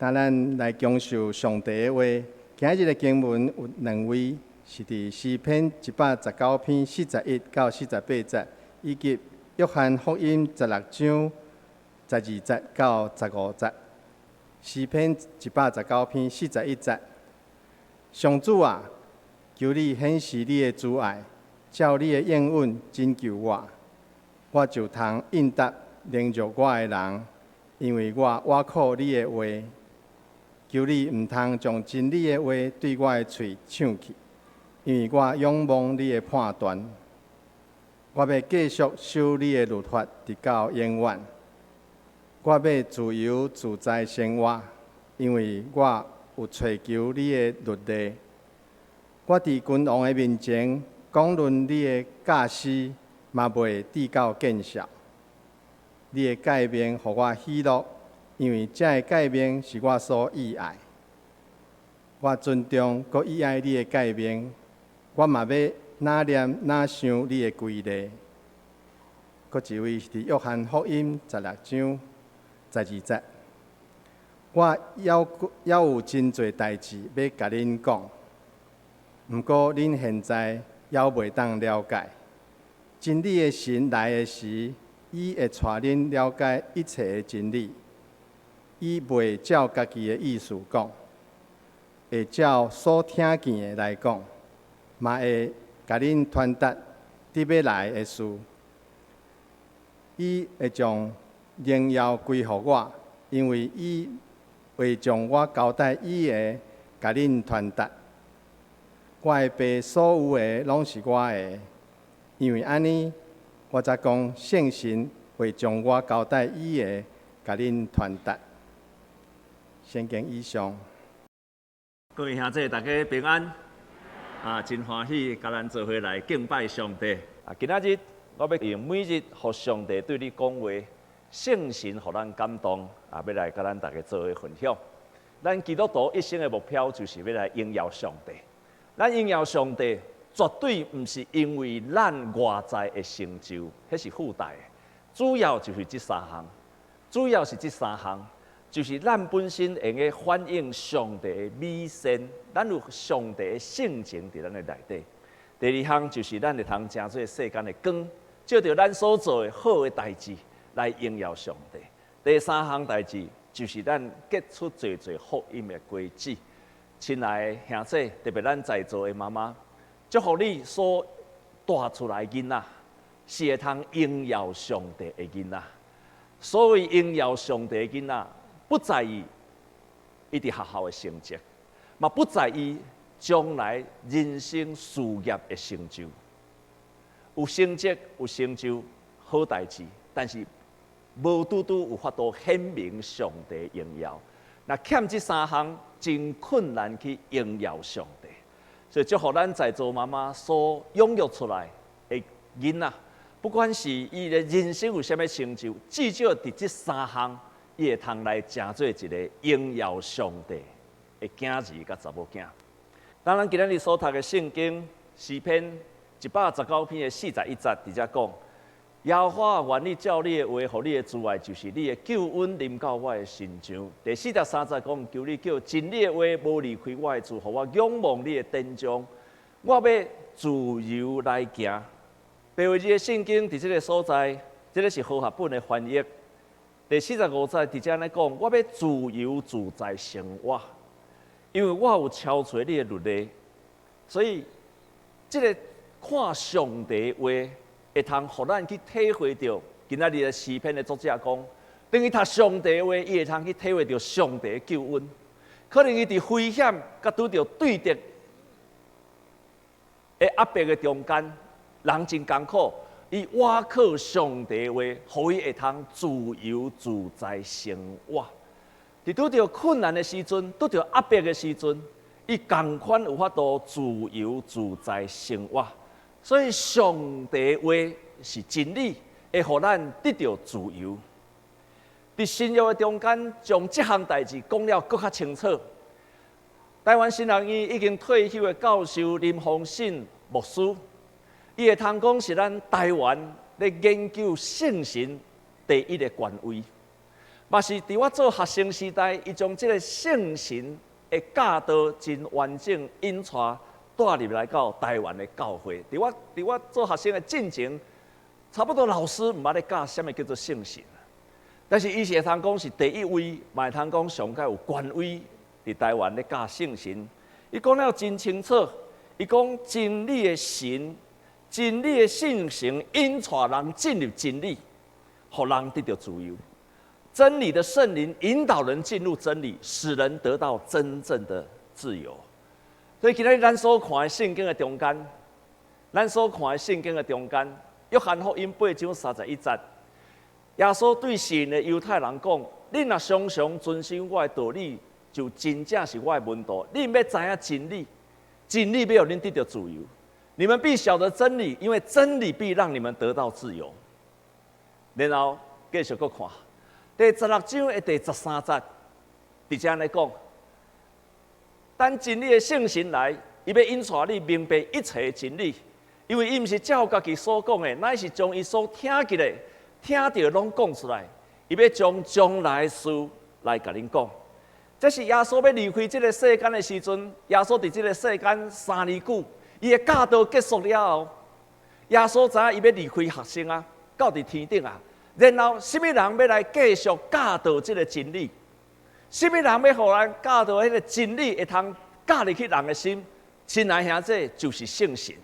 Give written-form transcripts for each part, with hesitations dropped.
那咱來享受上帝的話。今日的經文有兩位，是佇詩篇119篇41到48節，以及約翰福音16章12節到15節。詩篇一百十九篇四十一節，上主啊，求你顯示你的慈愛，照你的應允拯救我，我就通應答凌辱我的人，因為我倚靠你的話。求你毋通將真理的話對我的喙搶去，因為我仰望你的判斷。我欲繼續守你的律法，直到永遠。我欲自由自在生活，因為我有揣求你的律例。我佇君王的面前講論你的教示，嘛袂致到見笑。你的誡命予我喜樂，因為這个誡命是我所喜愛。我尊重閣喜愛你的誡命，我嘛欲若念若想你的規例。閣一位是佇約翰福音16章12節，我猶猶有真濟代誌欲共恁講，毋過恁現在猶袂當了解。真理的神來的時，伊會帶恁了解一切的真理。伊袂照家己的意思講，會照所聽見的來講，嘛會共恁傳達佇欲來的事。伊會將榮耀歸予我，因為伊會將我交代伊的，共恁傳達。我的爸所有的攏是我的，因為按呢，我才講聖神會將我交代伊的，共恁傳達。聖經以上。各位兄弟，大家平安。啊，真歡喜，共咱做伙來敬拜上帝。啊，今仔日我欲用每日予上帝對你講話，聖神予咱感動，啊，欲來共咱大家做伙分享。咱基督徒一生的目標就是欲來榮耀上帝。咱榮耀上帝，絕對毋是因為咱外在的成就，彼是附帶的。主要就是這三項，主要是這三項。就是咱本身會用反映上帝的美善，咱有上帝的性情佇咱的內底。第二項就是咱會通成做世間的光，藉著咱所做的好的代誌來榮耀上帝。第三項代誌就是咱結出濟濟福音的果子。親愛的兄弟，特別咱在座的媽媽，祝福你所帶出來的囡仔，是會通榮耀上帝的囡仔。所謂榮耀上帝的囡仔，不在意伊佇學校的成績，嘛不在意將來人生事業的成就。有成績有成就好代誌，但是無拄拄有法度顯明上帝榮耀。若欠這三項，真困難去榮耀上帝。所以祝福咱在座媽媽所養育出來的囡仔，不管是伊的人生有啥物成就，至少佇這三項，伊會通來成做一个榮耀上帝的囝兒佮查某囝。當咱今仔日所讀的聖經詩篇一百十九篇的四十一節，佇遮講：耶和華，願你照你的話，予你的慈愛，就是你的救恩臨到我的身上。第四十三節講：求你叫真理的話無離開我的嘴，予我仰望你的典章。我欲自由來行。白話字的聖經佇這个所在，這个是和合本的翻譯。第四十五節佇遮按呢講，我欲自由自在生活，因為我有抄揣你的律例，所以這个看上帝話會通予咱去體會著。今仔日的詩篇的作者講，當伊讀上帝話，伊會通去體會著上帝的救恩。可能伊佇危險佮拄著對敵的壓迫的中間，人真艱苦。伊倚靠上帝話，予伊會通自由自在生活。佇拄著困難的時陣，拄著壓迫的時陣，伊仝款有法度自由自在生活。所以上帝話是真理，會予咱得著自由。佇新約的中間，將這項代誌講了閣較清楚。台灣神學院已經退休的教授林宏信牧師，伊會通講是咱台灣咧研究聖神第一个權威。嘛是佇我做學生時代，伊將這个聖神的教導真完整引帶帶入來到台灣的教會。佇我做學生的進前，差不多老師毋捌咧教啥物叫做聖神。但是伊是會通講是第一位，嘛會通講上蓋有權威佇台灣咧教聖神。伊講了真清楚，伊講真理的神，真理的聖神引帶人進入真理，予人得著自由。真理的聖靈引導人進入真理，使人得到真正的自由。所以今日咱所看的聖經的中間，咱所看的聖經的中間，約翰福音八章三十一節，耶穌對信的猶太人講：恁若常常遵守我的道理，就真正是我的門徒。恁欲知影真理，真理欲予恁得著自由。你們必曉得真理，因為真理必讓你們得到自由。然後繼續閣看。第16章的第13節，直接按呢講：等真理的聖神來，伊欲引帶你明白一切的真理，因為伊毋是照家己所講的，乃是將伊所聽見的、聽著的攏講出來。伊欲將將來的事來共恁講。這是耶穌欲離開這个世間的時陣，耶穌佇這个世間3年久，伊的教導結束了後，耶穌知影伊欲離開學生啊，到佇天頂啊。然後，啥物人欲來繼續教導這个真理？啥物人欲予咱教導彼个真理，會通教入去人的心？親愛兄弟，就是聖神，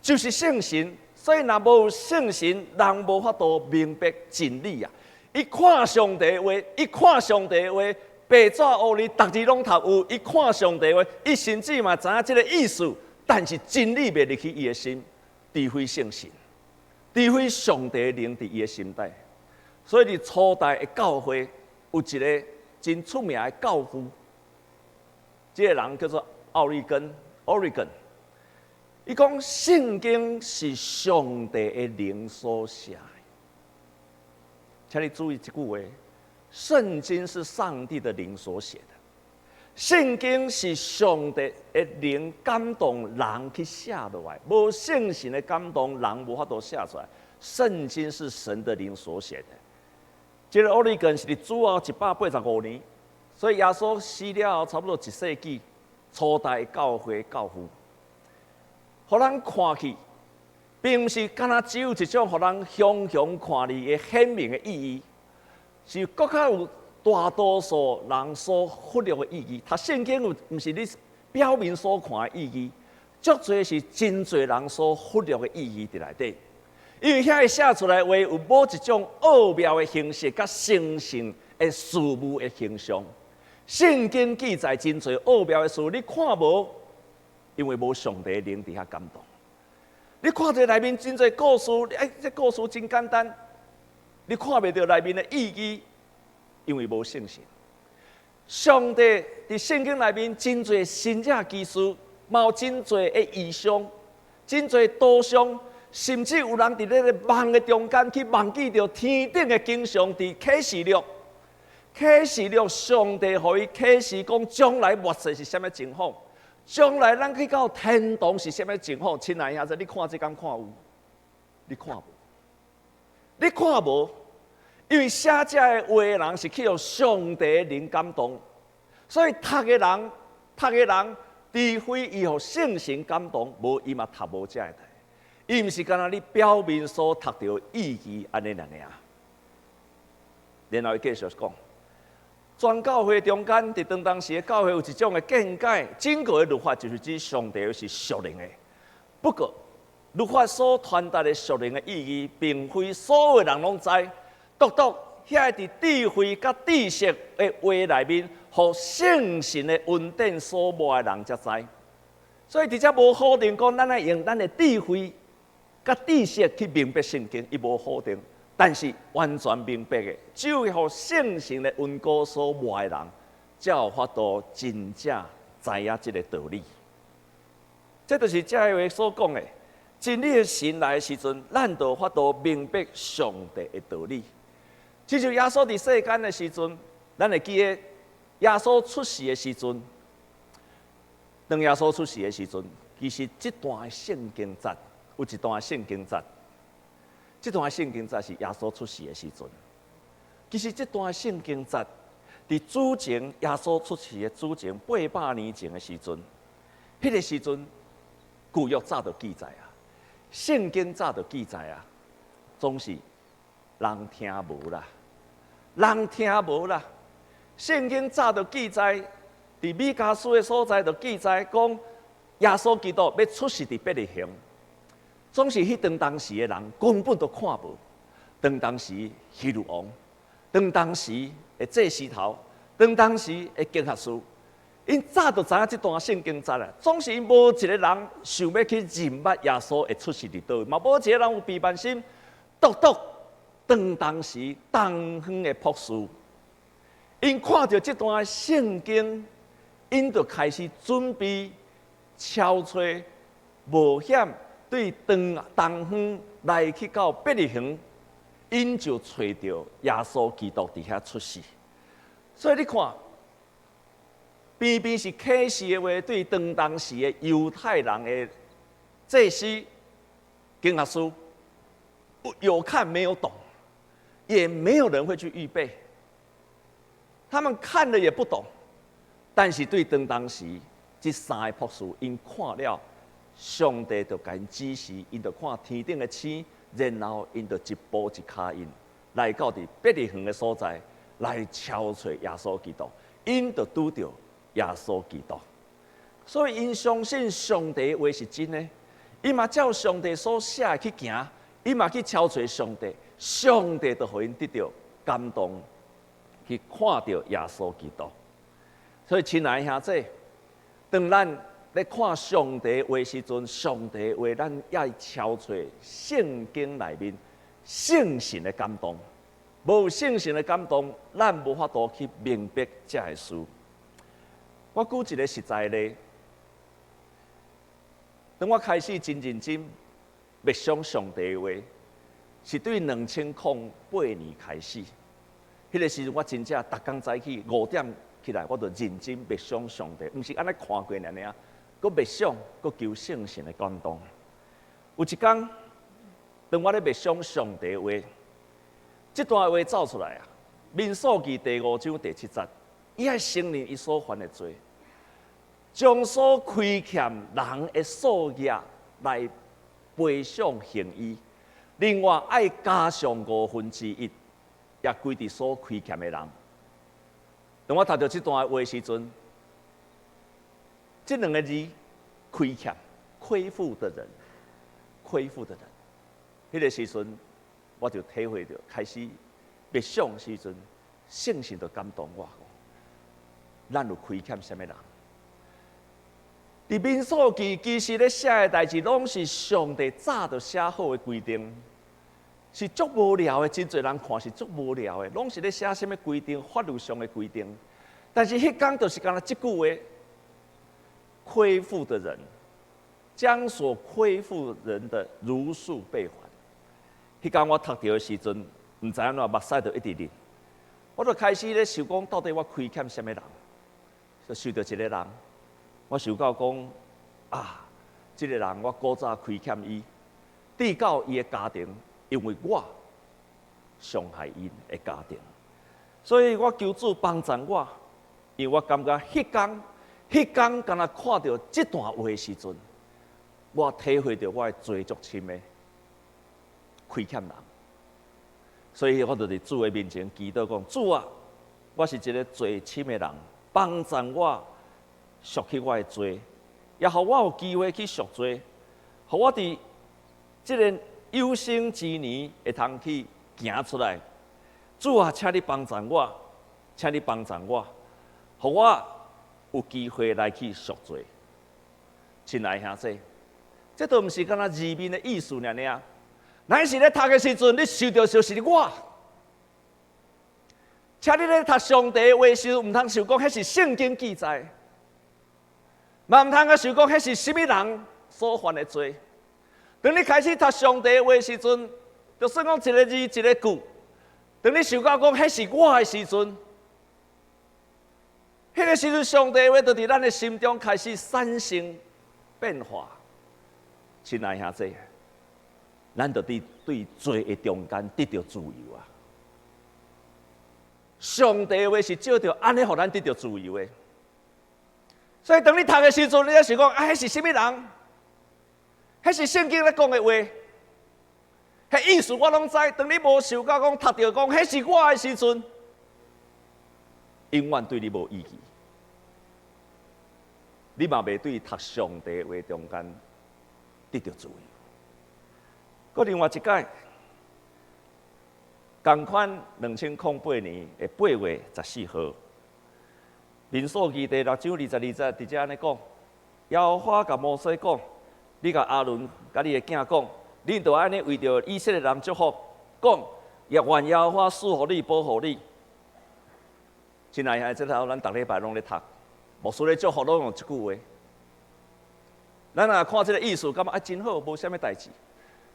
就是聖神。所以，若無聖神，人無法度明白真理啊！伊看上帝話，伊看上帝話，白紙烏字，逐字攏讀有。伊看上帝話，伊甚至嘛知影這个意思，但是真理袂入去伊的心，除非聖神。除非上帝靈佇伊的心底，所以佇初代的教會有一个真出名的教父，這个人叫做奧利根（Origen）。伊講聖經是上帝的靈所寫的，請你注意這句話：聖經是上帝的靈所寫的。聖經是上帝的靈感動人去寫落來，無聖神的感動，人無法度寫出來。聖經是神的靈所寫的。這个奧利根是佇主後185年，所以耶穌死了後差不多一世紀，初代教會教父，予咱看去，並毋是干焦只有一種予人雄雄看見的顯明的意義，是閣較有大多數人所忽略的意義。讀聖經有毋是你表面所看的意義，足濟是真濟人所忽略的意義佇內底。因為遐个寫出來話有某一種奧妙的形式，佮神聖的事物的形象。聖經記載真濟奧妙的事，你看無？因為無上帝的靈佇遐感動。你看這內面真濟故事，哎，這故事真簡單，你看袂著內面的意義。因為無聖神，上帝佇聖經內面真濟神蹟奇事，嘛有真濟的異象，真濟圖像，甚至有人佇咧個夢的中間去夢見著天頂的景象，佇啟示錄，啟示錄上帝予伊啟示講將來末世是啥物情況，將來咱去到天堂是啥物情況？親愛兄弟，你看這敢看有？你看無？你看無？因為寫這个話的人是去予上帝的靈感動，所以讀的人，讀的人，除非伊予聖神感動，無伊嘛讀無這个代。伊毋是干焦你表面所讀著意義按呢爾爾。然後伊繼續講，全教會中間，佇當當時的教會有一種的見解，整個的律法就是指上帝是屬靈的。不過，律法所傳達的屬靈的意義，並非所有人攏知。獨獨遐個佇智慧佮知識的話內面，予聖神的恩典所抹的人才知。所以佇遮無否定講，咱愛用咱的智慧佮知識去明白聖經，伊無否定。但是完全明白的，只有予聖神的恩膏所抹的人，才有法度真正知影這个道理。這就是這个話所講的，真理的神來的時陣，咱就有法度明白上帝的道理。親像耶穌佇世間的時陣，咱會記得耶穌出世的時陣，當耶穌出世的時陣，其實這段的聖經節有一段聖經節，這段聖經節是耶穌出世的時陣。其實這段聖經節，佇主前耶穌出世的主前800年前的時陣，彼個時陣舊約早就記載啊，聖經早就記載啊，總是人聽無啦，人聽無啦。聖經早就記載，佇彌迦書的所在就記載講，耶穌基督欲出世佇伯利恆，總是彼當當時的人根本都看無，當當時希律王，當當時的祭司頭，當當時的經學士，𪜶早就知影這段聖經節啦。總是無一個人想欲去認捌耶穌會出世佇佗位，嘛無一個人有避慢心，獨獨當當時東方的博士，𪜶看著這段聖經，𪜶就開始準備敲揣冒險對東東方來去到伯利恆，𪜶就揣著耶穌基督佇遐出世。所以你看，偏偏是啟示的話，對當當時的猶太人的祭司、經學士，有看沒有懂，也沒有人會去預備。他們看了也不懂，但是對當當時這三个博士，𪜶看了，上帝就共𪜶指示，𪜶就看天頂的星，然後𪜶就一步一跤印來到佇伯利恆的所在來敲揣耶穌基督，𪜶就拄著耶穌基督。所以𪜶相信上帝話是真的，𪜶嘛照上帝所寫的去行，𪜶嘛去敲揣上帝，上帝就予𪜶得著感動，去看著耶穌基督。所以親愛兄弟，當咱咧看上帝話時陣，上帝話咱愛敲揣聖經內面聖神的感動。無聖神的感動，咱無法度去明白這个事。我舉一个實在例，當我開始真認真默想上帝的話，是對2008年開始。彼个時陣我真正逐工早起5點起來，我就認真默想上帝，毋是按呢看過爾爾，閣默想，閣求聖神的感動。有一工，當我咧默想上帝的話，這段話走出來啊，《民數記》第五章第七節，伊愛承認伊所犯的罪，將所虧欠人的數額來賠償還伊，另外愛加上1/5，也歸佇所虧欠的人。當我讀著這段話時陣，這兩个字虧欠、虧負的人、虧負的人，彼个時陣我就體會著，開始默想時陣，聖神就感動我，咱有虧欠啥物人？佇民數記其實咧寫的代誌，攏是上帝早就寫好的規定，是足無聊的。真濟人看是足無聊的，攏是咧寫啥物規定，法律上的規定。但是彼工就是干焦這句話：虧負的人，將所虧負人的如數償還。彼工我讀著的時陣，毋知按怎目屎就一直流，我就開始咧想講，到底我虧欠啥物人？就想著一个人。我想到講啊，這个人我古早虧欠伊，直到伊的家庭，因為我傷害𪜶的家庭，所以我求主幫助我，因為我感覺彼工，彼工敢若看著這段話的時陣，我體會著我的罪足深的虧欠人，所以我就佇主的面前祈禱講：主啊，我是一个罪深的人，幫助我贖去我的罪，也予我有機會去贖罪，予我佇這个有生之年會通去行出來。主啊，請你幫助我，請你幫助我，予我有機會來去贖罪。親愛兄弟，這都毋是干焦字面的意思爾爾。乃是咧讀的時陣，你想著就是我。請你咧讀上帝的話時，毋通想講彼是聖經記載，嘛毋通閣想講彼是啥物人所犯的罪。當你開始讀上帝的話時陣，就算講一个字一个句，當你想到講彼是我的時陣，彼个時陣上帝的話就佇咱的心中開始產生變化。親愛兄弟，咱就佇對罪的中間得著自由啊！上帝的話是藉著按呢，予咱得著自由的。所以當你讀的時陣，你也是講啊，彼是啥物人？彼是聖經咧講的話，彼意思我攏知。當你無受到講讀著講，彼是我的時陣，永遠對你無意義。你嘛袂對讀上帝話中間得著自由。閣另外一擺，仝款2008年的8月14號，民數記第六章22節，直接按呢講，耶和華共摩西講：你共亞倫佮你的囝講，恁著按呢為著以色列人祝福，講：願耶和華賜予你，保護你。親愛的，這頭咱逐禮拜攏咧讀，牧師咧祝福攏用這句話。咱若看這个意思，感覺啊真好，無啥物代誌。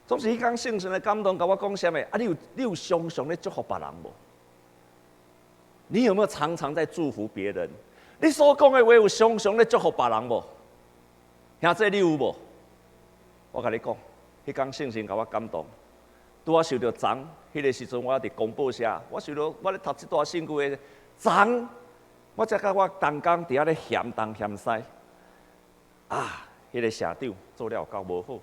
總是彼工聖神的感動，共我講啥物？啊，你有常常咧祝福別人無？你有沒有常常在祝福別人？你所講的話有常常咧祝福別人無？兄弟，你有無？我共你講，彼工聖神共我感動，拄仔受著昨，彼个時陣我佇公報社，我受著我咧讀這段聖經的昨，我才佮我同工佇遐咧嫌東嫌西。啊，彼个社長做了有夠無好，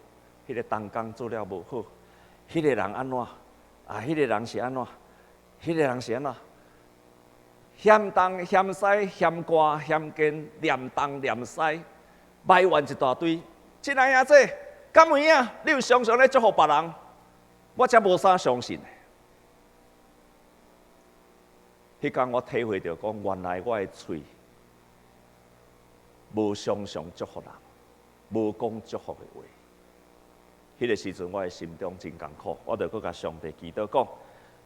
彼个同工做了無好，彼个人按怎？啊，彼个人是按怎？彼个人是按怎？嫌東嫌西，嫌寒嫌賤，念東念西，埋怨一大堆。親愛兄弟，敢有影？你有常常咧祝福別人，我才無啥相信。彼工我體會著講，原來我的喙無常常祝福人，無講祝福的話。彼个時陣我的心中真艱苦，我就閣共上帝祈禱講：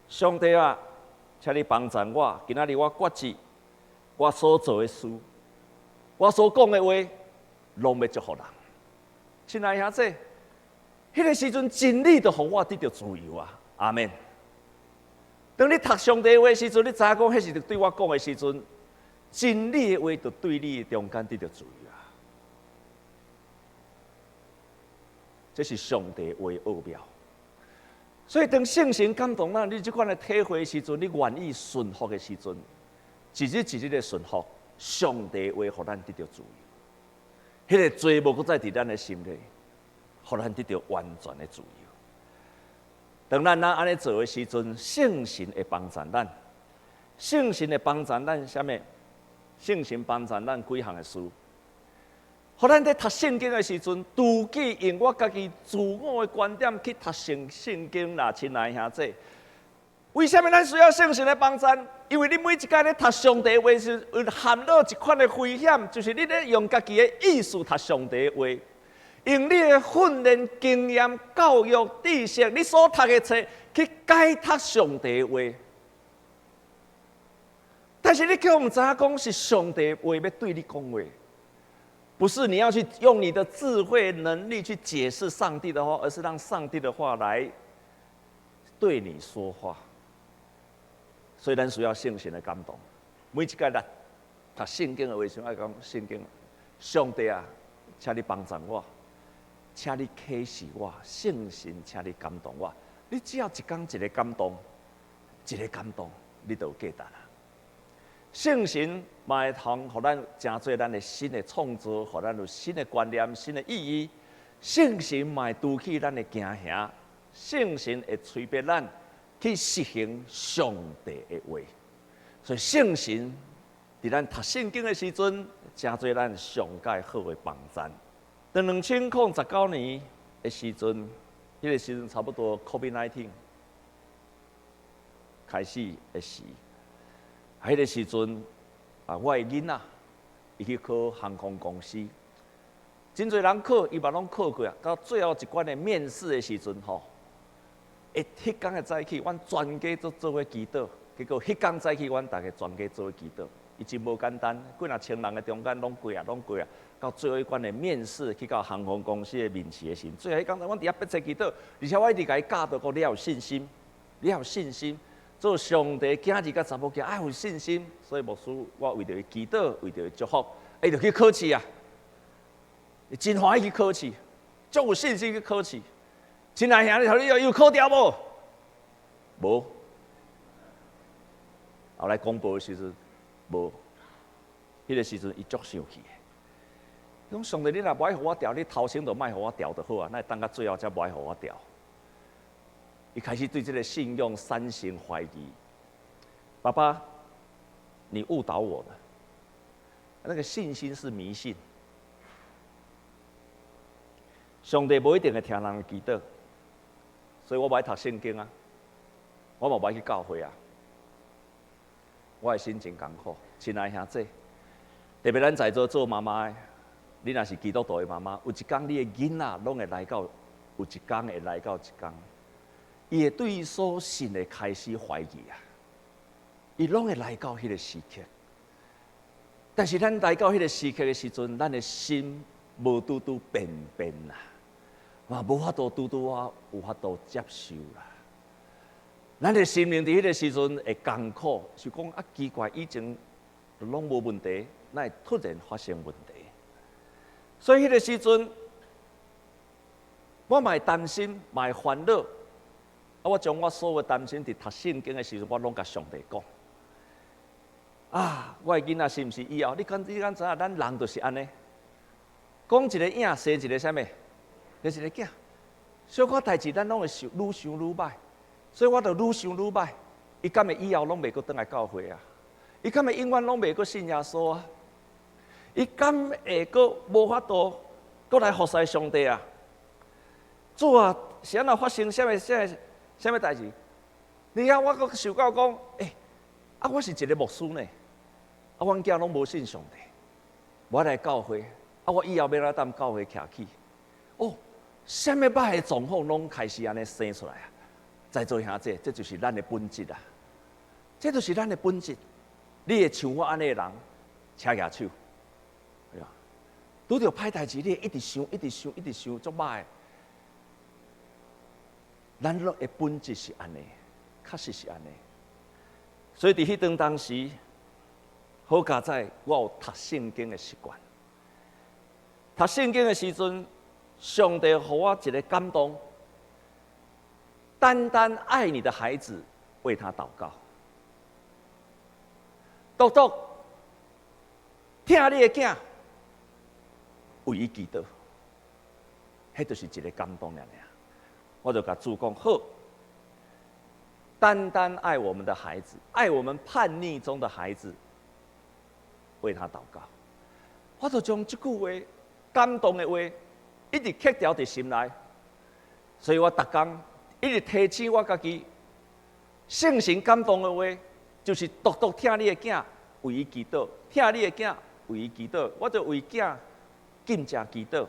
上帝啊，請你幫助我，今仔日我決志，我所做的事，我所講的話，攏欲祝福人。親愛兄弟，彼个時陣真理就予我得著自由啊！阿們。當你讀上帝話的時陣，你知影講，彼是對我講的時陣，真理的話就對你的中間得著自由啊！這是上帝話奧妙。所以當聖神感動咱，你這款的體會的時陣，你願意順服的時陣，一日一日的順服，上帝話予咱得著自由。彼个罪無閣再佇咱的心內，予咱得著完全的自由。當咱若按呢做的時陣，聖神會幫助咱。聖神會幫助咱啥物？聖神幫助咱幾項的事。予咱佇讀聖經的時陣，除去用我家己自我的觀點去讀聖經啦，親愛兄弟。為啥物咱需要聖神的幫助？因為你每一擺咧讀上帝話時，有陷落一款的危險，就是你咧用家己的意思讀上帝話，用你的訓練、經驗、教育、知識，你所讀的冊去解讀上帝話。但是你卻毋知影講是上帝話欲對你講話，不是你要去用你的智慧能力去解釋上帝的話，而是讓上帝的話來對你說話。所以咱需要聖神的感動。每一擺咱讀聖經的話時，愛講聖經，上帝啊，請你幫助我，請你啟示我，聖神，請你感動我。你只要一工一个感動，一个感動，你就有價值啦。聖神嘛會通予咱成做咱的新的創造，予咱有新的觀念、新的意義。聖神嘛會除去咱的驚嚇，聖神會催逼咱去實行上帝的話。所以聖神佇咱讀聖經的時陣，成做咱上蓋好的幫助。當2019年的時陣，彼个時陣差不多 COVID-19 開始的時。彼个時陣啊，我的囡仔伊去考航空公司，真濟人考，伊嘛攏考過啊。到最後一關的面試的時陣吼，會彼工的早起，阮全家都做伙祈禱。結果彼工早起，阮逐家全家做伙祈禱。伊真無簡單，幾若千人的中間攏過啊，攏過啊。到最後一關的面試，去到航空公司的面試的時陣，最後彼工阮佇遐迫切祈禱，而且我一直共伊教導講，你要有信心，你要有信心。做上帝囝兒佮查某囝愛有信心，所以牧師我為著伊祈禱，為著伊祝福，伊就去考試啊！伊真歡喜去考試，足有信心去考試。親愛兄弟，你有考著無？無。後來公布的時陣，無，彼個時陣伊足生氣的。伊講上帝，你若無愛予我調，你頭先就莫予我調就好啊，哪會等到最後才無愛予我調？伊開始對這個信仰產生懷疑。爸爸，你誤導我了。那個信心是迷信。上帝無一定會聽人的祈禱，所以我無愛讀聖經啊，我嘛無愛去教會啊。我的心真艱苦，親愛兄弟，特別咱在座做媽媽的，你若是基督徒的媽媽，有一工你的囡仔攏會來到，有一工會來到一工，伊會對伊所信的開始懷疑啊，伊攏會來到彼個時刻。但是咱來到彼個時刻的時陣，咱的心無拄拄變變啦，嘛無法度拄拄仔有法度接受啦。咱的心靈佇彼個時陣會艱苦，是講啊奇怪，以前攏無問題，哪會突然發生問題？所以彼個時陣，我嘛會擔心，嘛會煩惱。啊，我將我所有擔心佇讀聖經的時陣，我攏共上帝講。啊，我的囡仔是毋是以後？你敢知影？咱人就是按呢，講一個影，生一個啥物？生一個囝。小可代誌，咱攏會想愈想愈歹，所以我就愈想愈歹。伊敢會以後攏袂閣轉來教會啊？伊敢會永遠攏袂閣信耶穌啊？伊敢會閣無法度閣來服侍上帝啊？主啊，是按怎發生啥物啥物啥物代誌？你看我閣想到講，欸，啊，我是一個牧師呢。啊，阮囝攏無信上帝，無愛來教會。啊，我以後欲按怎踮教會徛起？哦，啥物歹的狀況攏開始按呢生出來啊！在座兄弟，這就是咱的本質啊！這就是咱的本質。你會像我按呢的人，請舉手。哎呀，拄著歹代誌，你會一直想，一直想，一直想，足歹的。咱攏的本質是按呢，確實是按呢。所以佇彼陣當時，好佳哉，我有讀聖經的習慣。讀聖經的時陣，上帝予我一個感動，單單愛你的孩子，為他禱告。獨獨疼你的囝，為伊祈禱，彼就是一個感動爾爾。我就共主講好，單單愛我們的孩子，愛我們叛逆中的孩子，為他禱告。我就將這句話感動的話，一直刻牢佇心內。所以我逐工一直提醒我家己，聖神感動的話，就是獨獨疼你的囝，為伊祈禱；疼你的囝，為伊祈禱。我就為囝禁食祈禱，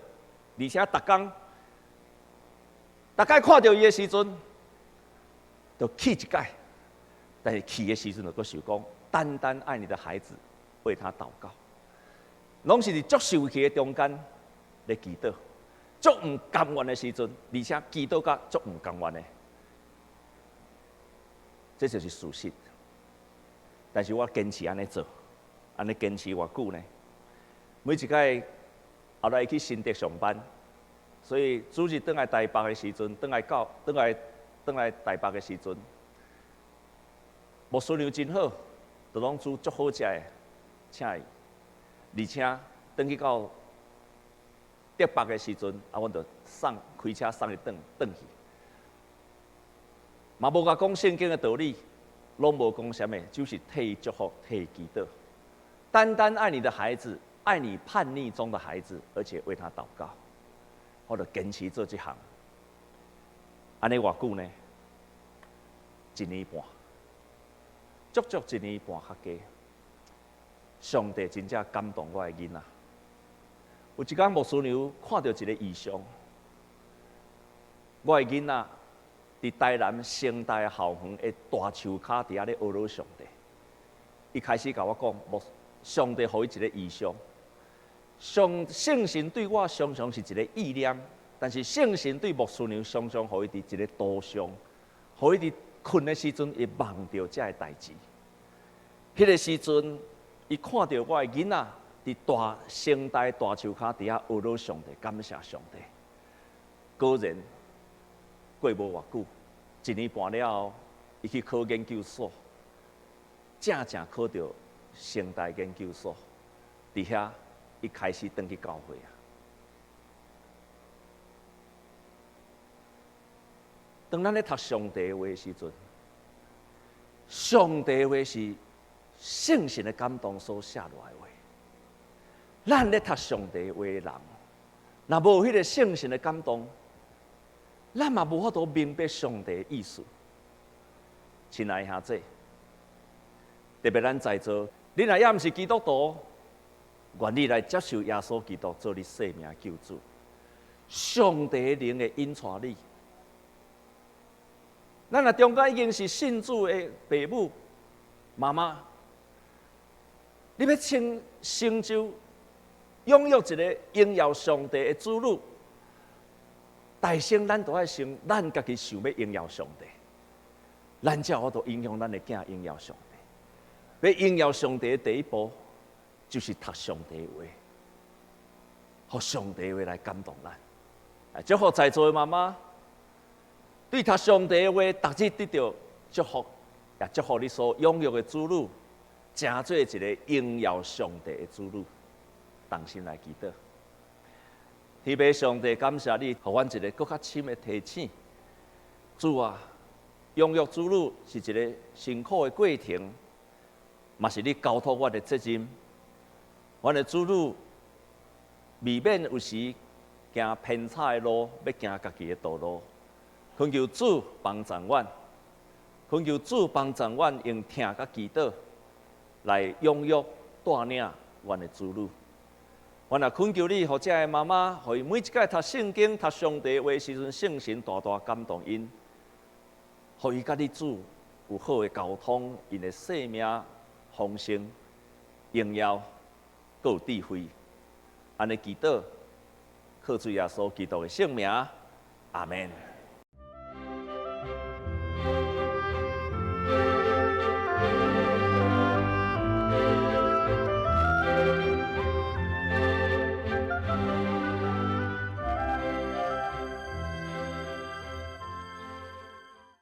而且逐工，逐擺看著伊的時陣，就氣一擺。但是氣的時陣，就閣想講，單單愛你的孩子，為他禱告，攏是佇足受氣的中間咧祈禱，足毋甘願的時陣，而且祈禱甲足毋甘願的，這就是事實。但是我堅持按呢做，按呢堅持偌久呢？每一擺後來去新竹上班，所以主日轉來台北的時陣，轉來到轉來轉來台北的時陣，牧師娘真好，就攏煮足好食的，請伊，而且轉去到竹北的時陣，啊，阮就送開車送伊轉轉去，嘛無共講聖經的道理，攏無講啥物，就是替伊祝福，替伊祈禱。單單愛你的孩子，愛你叛逆中的孩子，而且為他禱告，我就堅持做這項。按呢偌久呢？一年半，足足一年半較加。上帝真正感動我的囡仔。有一工牧師娘看著一個異象，我的囡仔佇台南成大校園的大樹跤佇遐咧呵咾上帝。伊開始共我講，牧上帝予伊一個異象，上聖神對我常常是一個意念，但是聖神對牧師娘常常予伊佇一個圖像，予伊佇睏的時陣會夢著這个代誌。彼個時陣，伊看著我的囡仔佇大成大大樹跤佇遐呵咾上帝，感謝上帝。果然過無偌久，一年半了後，伊去考研究所，正正考著成大研究所，佇遐伊開始轉去教會啊。當咱咧讀上帝話的時陣，上帝話是聖神的感動所寫落來的話。咱咧讀上帝話的人，若無彼个聖神的感動，咱嘛無法度明白上帝的意思。親愛兄弟，特別咱在座，你若猶毋是基督徒，願你來接受耶穌基督做你生命救主。上帝的靈會引帶你。咱若中間已經是信主的爸母、媽媽，你欲成就養育一个榮耀上帝的子女，大先咱都愛先，咱家己想欲榮耀上帝，咱才有法度影響咱的囝榮耀上帝。欲榮耀上帝的第一步，就是讀上帝話，予上帝話來感動咱。祝福在座的媽媽，對讀上帝的話，逐日得著祝福，也祝福你所養育的子女，成做一个榮耀上帝的子女。同心來祈禱，天父上帝，感謝你，予阮一个閣較深的提醒。主啊，養育子女是一个辛苦的過程，嘛是你交託阮的責任。阮的子女未免有時行偏差的路，欲行家己的道路。懇求主幫助阮，懇求主幫助阮用疼佮祈禱來養育帶領阮的子女。阮也懇求你，予遮的媽媽，予伊每一擺讀聖經、讀上帝話時陣，聖神大大感動𪜶，予伊佮你主有好的溝通，𪜶的生命豐盛、榮耀，閣有智慧。按呢祈禱，靠主耶穌基督的聖名，阿們。